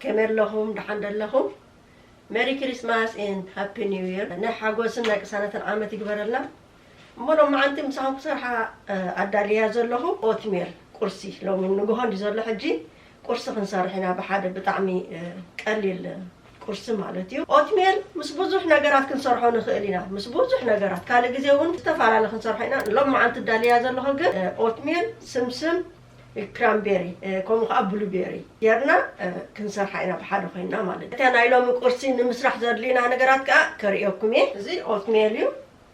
ከመይ ኣለኹም? ደሓን ደለኹም? Merry Christmas and Happy New Year። ናይ ሓጎስን ናይ ቅሳነትን ዓመት ይግበረልና። እሞ ሎማዓንቲ ምሳኹም ክሰርሓ፣ እ፣ ኣዳልያ ዘለኹ ኦትሜል ቁርሲ። ሎሚ ንግሆ እንዲ ዘሎ ሕጂ ቁርሲ ክንሰርሕ ኢና ብሓደ ብጣዕሚ፣ እ፣ ቀሊል ቁርሲ ማለት እዩ። ኦትሜል ምስ ብዙሕ ነገራት ክንሰርሖ ንኽእል ኢና። ምስ ብዙሕ ነገራት። ካልእ ግዜ እውን ዝተፈላለየ ክንሰርሖ ኢና። ሎማዓንቲ ኣዳልያ ዘለኹ ግን፣ እ፣ ኦትሜል፣ ስምስም፣ ክራምቤሪ፣ እ፣ ከምኡ ከዓ ብሉቤሪ ጌርና፣ እ፣ ክንሰርሓ ኢና ብሓደ ኮይንና ማለት እዩ። እታ ናይ ሎሚ ቁርሲ ንምስራሕ ዘድልዩና ነገራት ከዓ ከርእየኩም እየ። እዚ ኦትሜል እዩ፣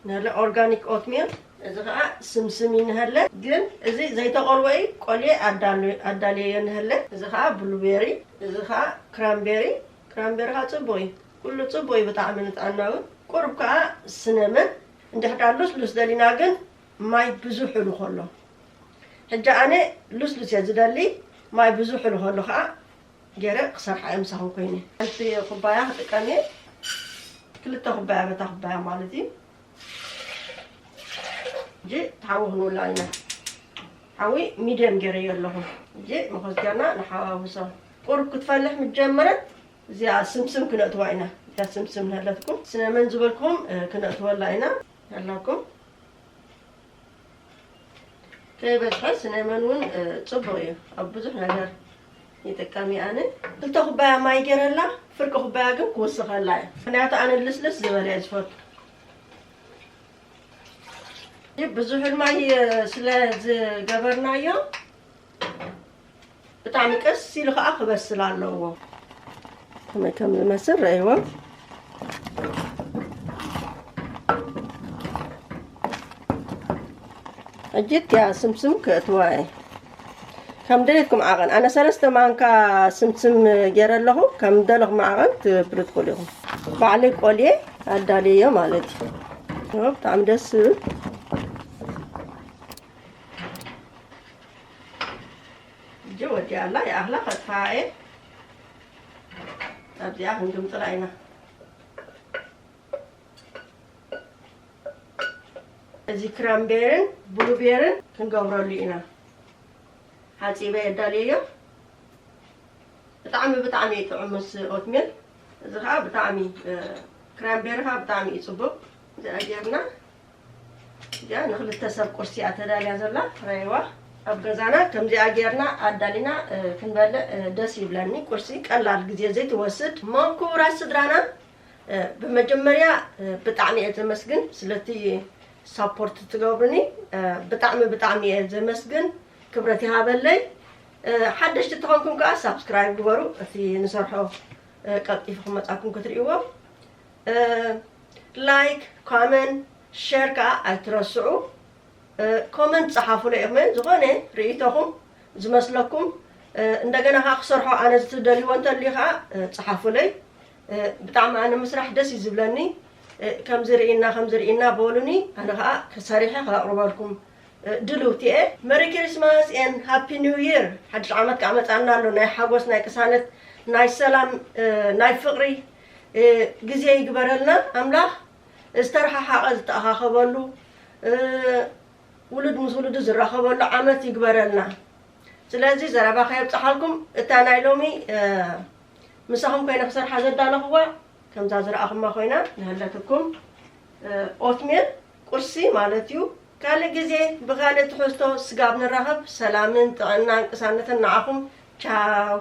ንለ ኦርጋኒክ ኦትሜል። እዚ ከዓ ስምስም እዩ ንሀለ። ግን እዚ ዘይተቆልወ እዩ፣ ቆልየ ኣዳል-፣ ኣዳልየዮ ንሀለ። እዚ ከዓ ብሉቤሪ፣ እዚ ከዓ ክራምቤሪ። ክራምቤሪ ከዓ ፅቡቅ እዩ፣ ኩሉ ፅቡቅ እዩ ብጣዕሚ ንጥዕና እውን። ቁሩብ ከዓ ስነመን። እንድሕር ደኣ ሉስሉስ ደሊና ግን ማይ ብዙሕ ኢሉ ከሎ። ሕጂ ኣነ ሉስሉስ እየ ዝደሊ፣ ማይ ብዙሕ ኢሉ ከሎ ከዓ ገይረ ክሰርሓ እየ ምሳኹም ኮይነ። ሓንቲ ኩባያ ክጥቀም እየ፣ ክልተ ኩባያ በታ ኩባያ ማለት እዩ። ሕጂ ሓዊ ክንውላ ኢና። ሓዊ ሚድየም ገይረዮ ኣለኹ። ሕጂ መኸስ ጌርና ንሓዋውሶ። ቁሩብ ክትፈልሕ ምስ ጀመረት እዚኣ ስምስም ክነእትዋ ኢና። እዚኣ ስምስም ንሃለትኩም፣ ስነመን ዝበልኩም፣ እ፣ ክነእትወላ ኢና። ኣለኩም። ከይበዝሐ ስነመን እውን፣ እ፣ ጽቡቕ እዩ። ኣብ ብዙሕ ነገር ይጥቀም እየ ኣነ። ክልተ ኩባያ ማይ ገይረላ፣ ፍርቂ ኩባያ ግን ክውስኸላ እየ። ምኽንያቱ ኣነ ልስልስ ዝበለ እየ ዝፈቱ። እዚ ብዙሕ ማይ፣ እ፣ ስለ ዝገበርናዮ፣ ብጣዕሚ ቀስ ኢሉ ከዓ ክበስል ኣለዎ። ከመይ ከም ዝመስል ረእይዎ። ሕጂ እቲኣ ስምስም ከእትዋ እየ። ከም ድሌትኩም ዓቐን። ኣነ ሰለስተ ማንካ ስምስም ገይረ ኣለኹ። ከም ደለኹም ዓቐን ትብሉ ትኽእሉ ኢኹም። ባዕለይ ቆልየ ኣዳልየዮ ማለት እዩ። ኦ፣ ብጣዕሚ ደስ ዝብል። እጂ ወዲኣ ኣላ፣ ይኣኽላ ከጥፍኣ እየ። ኣብዚኣ ክንግምጥላ ኢና። እዚ ክራምቤርን ብሉቤርን ክንገብረሉ ኢና። ሓጺበ የዳልየዮ። ብጣዕሚ፣ ብጣዕሚ እዩ ጥዑም ምስ ኦትሜል። እዚ ኸዓ ብጣዕሚ፣ እ፣ ክራምቤሪ ኸዓ ብጣዕሚ እዩ ጽቡቕ። እዚኣ ጌርና፣ እዚኣ ንኽልተ ሰብ ቁርሲ እያ ተዳልያ ዘላ፣ ረይዋ። ኣብ ገዛና ከምዚኣ ጌርና ኣዳሊና፣ እ፣ ክንበልዕ፣ እ፣ ደስ ይብለኒ። ቁርሲ ቀላል ግዜ ዘይትወስድ። እሞ ክቡራት ስድራና፣ እ፣ ብመጀመርያ፣ እ፣ ብጣዕሚ እየ ዘመስግን ስለቲ ሳፖርት ትገብሩኒ። እ፣ ብጣዕሚ፣ ብጣዕሚ እየ ዘመስግን። ክብረት ይሃበለይ። እ፣ ሓደሽቲ ተኾንኩም ከዓ ሳብስክራይብ ግበሩ። እቲ ንሰርሖ፣ እ፣ ቀልጢፉ ክመጻኩም ክትርእይዎ። እ፣ ላይክ፣ ኮመንት፣ ሼር ከዓ ኣይትረስዑ። እ፣ ኮመንት ጸሓፉለይ ኢኹም፣ ዝኾነ ርእይቶኹም ዝመስለኩም፣ እ፣ እንደገና ከዓ ክሰርሖ ኣነ ዝትደልይዎ እንተልዩ ከዓ፣ እ፣ ጸሓፉለይ። እ፣ ብጣዕሚ ኣነ ምስራሕ ደስ እዩ ዝብለኒ። እ፣ ከምዚ ርኢና፣ ከምዚ ርኢና በሉኒ፣ ኣነ ከዓ ሰሪሐ ከቕርበልኩም፣ እ፣ ድልውቲ እየ። መሪ ክሪስማስ ኤን ሃፒ ኒው ይር። ሓድሽ ዓመት ከዓ መጻና ኣሎ። ናይ ሓጎስ፣ ናይ ቅሳነት፣ ናይ ሰላም፣ እ፣ ናይ ፍቕሪ፣ እ፣ ግዜ ይግበረልና ኣምላኽ። ዝተረሓሓቐ ዝተኣኻኸበሉ፣ እ፣ ውሉድ ምስ ውሉዱ ዝራኸበሉ ዓመት ይግበረልና። ስለዚ ዘረባ ከየብጽሓልኩም፣ እታ ናይ ሎሚ፣ እ፣ ምሳኹም ኮይነ ክሰርሓ ዘዳለኽዋ፣ ከምዛ ዝረኣኹማ ኮይና ንሃለትኩም፣ እ፣ ኦትሜል ቁርሲ ማለት እዩ። ካልእ ግዜ ብኻልእ ትሕዝቶ ስጋብ ንራኸብ፣ ሰላምን ጥዕናን ቅሳነትን ንዓኹም። ቻው።